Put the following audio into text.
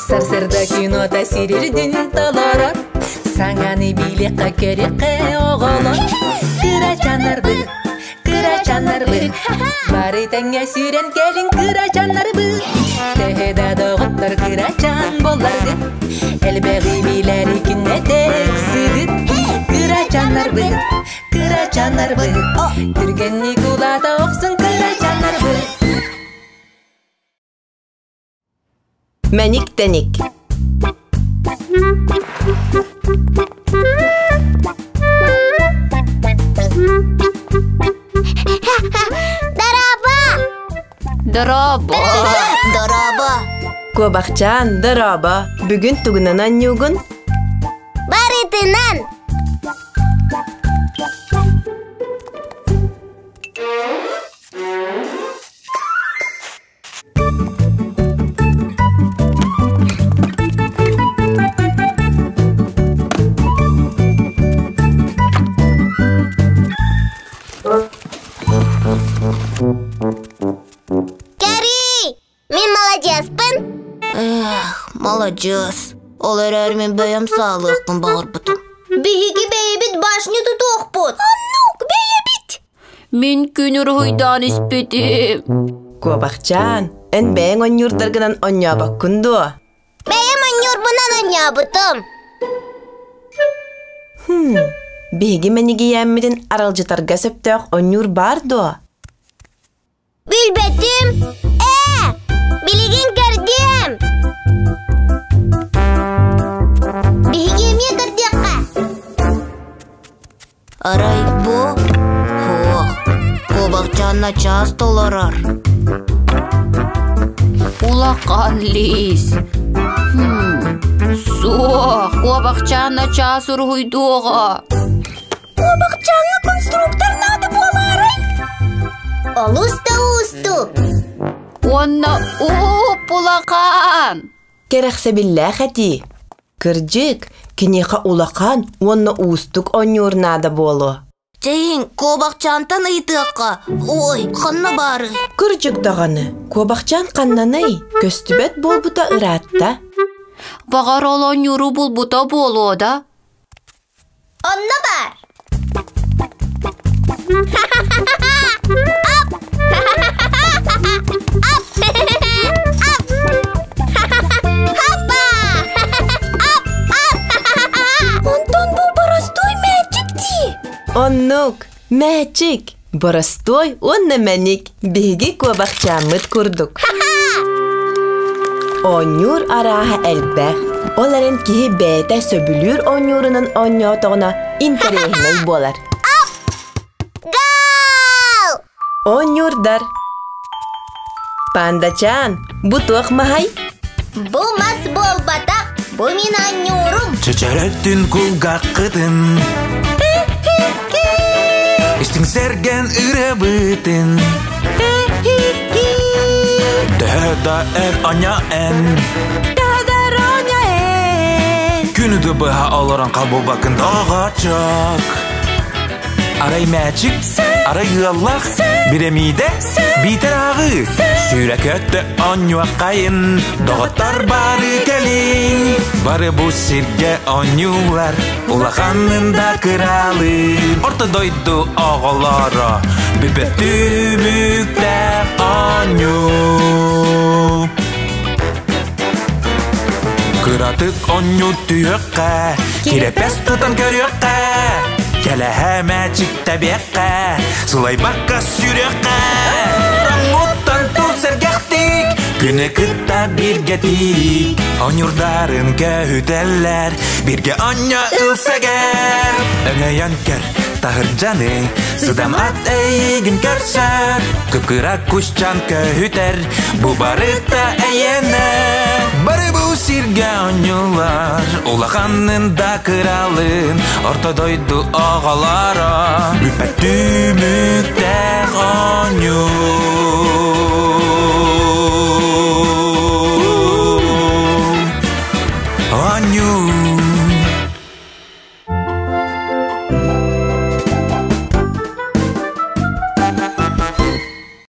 Сарсырда кинота сирирдин толорор Саҥаны билиэххэ көрүөххэ оҕолор Кырачаннарбыт, кырачаннарбыт Бары тэҥҥэ сүүрэн кэлиҥ кырачаннарбыт Төһө да доҕоттор кырачан буолларгыт Элбэҕи билэри күннэтэ ыксыгыт Кырачаннарбыт, кырачаннарбыт Түргэнник улаата охсун кырачаннарбыт Мэник-тэник Дорообо! Дорообо! Дорообо! Куобахчаан, дорообо! Бүгүн тугунан анньуугун? Барытынан! Кэрий! Мин маладьыаспын! Эх, маладьыас. Ол эрээри мин бэйэм саалыахпын баҕарбытым. Биһиги бэйэбит башню тутуохпут. Оннук, бэйэбит! Мин күн уруһуйдаан испитим. Куобахчаан, эн бэйэҥ онньуурдаргынан онньообоккун дуо? Бэйэм онньуурбунан онньообутум. Хм, биһиги мэнигийээммитин аралдьытарга сөптөөх онньуур баар дуо? Билбэтим. Ээ, билигин көрдүөм. Биһиги эмиэ көрдүөххэ. Арай бу? Суох. Куобахчаан начаас толорор. Улахан лиис. Хм, суох, куобахчаан начаас уруһуйдуоҕа. Куобахчааҥҥа конструктор наада буолаарай? Олус да уустук. Уонна уп улахан. Кэрэхсэбиллээх этии. Кырдьык, киниэхэ улахан уонна уустук оонньуур наада буолуо. Чэйиҥ, куобахчаантан ыйытыахха. Ой, ханна баарый? Кырдьык даҕаны, куобахчаан ханнаный? Көстүбэт буолбута ыраатта. Баҕар ол оонньууру булбута буолуо да? Онно баар. Ап! Ап! Ап! Хаппа! Ап! Ап! Онтон бу боростуой мээчик дии. Оннук, мээчик, боростуой уонна мэник биһиги куобахчааммыт курдук. Оонньуур арааһа элбэх. Ол эрэн киһи бэйэтэ сөбүлүүр оонньуурунан оонньоотоҕуна интэриэһинэй буолар. Гал! Оонньуурдар. Пандачаан, бу туох маһай? Бу мас буолбатах, бу мин оонньуурум. Чөчөрөттүн кулгаххытын Истиҥ сэргэн ырыабытын Төһө да эр оня эн Күнү быһа олорон хабылбакын доҕочок Арай мээчик, арай ыаллах, биремиидэ, биитэр ааҕыы Сүүрэ көттө онньуоххайын, доҕоттор бары кэлиҥ Бары бу сиргэ оонньуулар, улаханын да кыралыын Орто дойду оҕолоро, бүппэт түмүктээх оонньуу Кыратык оонньуу түһүөххэ, кирэпэс тутан көрүөххэ, кэлэһэ мээчиктэбиэххэ, сылайбакка сүүрүөххэ. Тоҥуттан тул сэргэхтик, күнү кытта биргэтик, оонньуурдарын көһүтэллэр, биргэ оонньо ылсагар. Өҥөйөн көр, таһырдьаны, сыдам ат эйигин көрсөр, кып-кыра кусчан көһүтэр, бу барыта эйиэнэ. Бары бу сиргэ оонньуулар, улаханын да кыралын, орто дойду оҕолоро, бүппэт түмүктээх оонньуу. Оонньуу.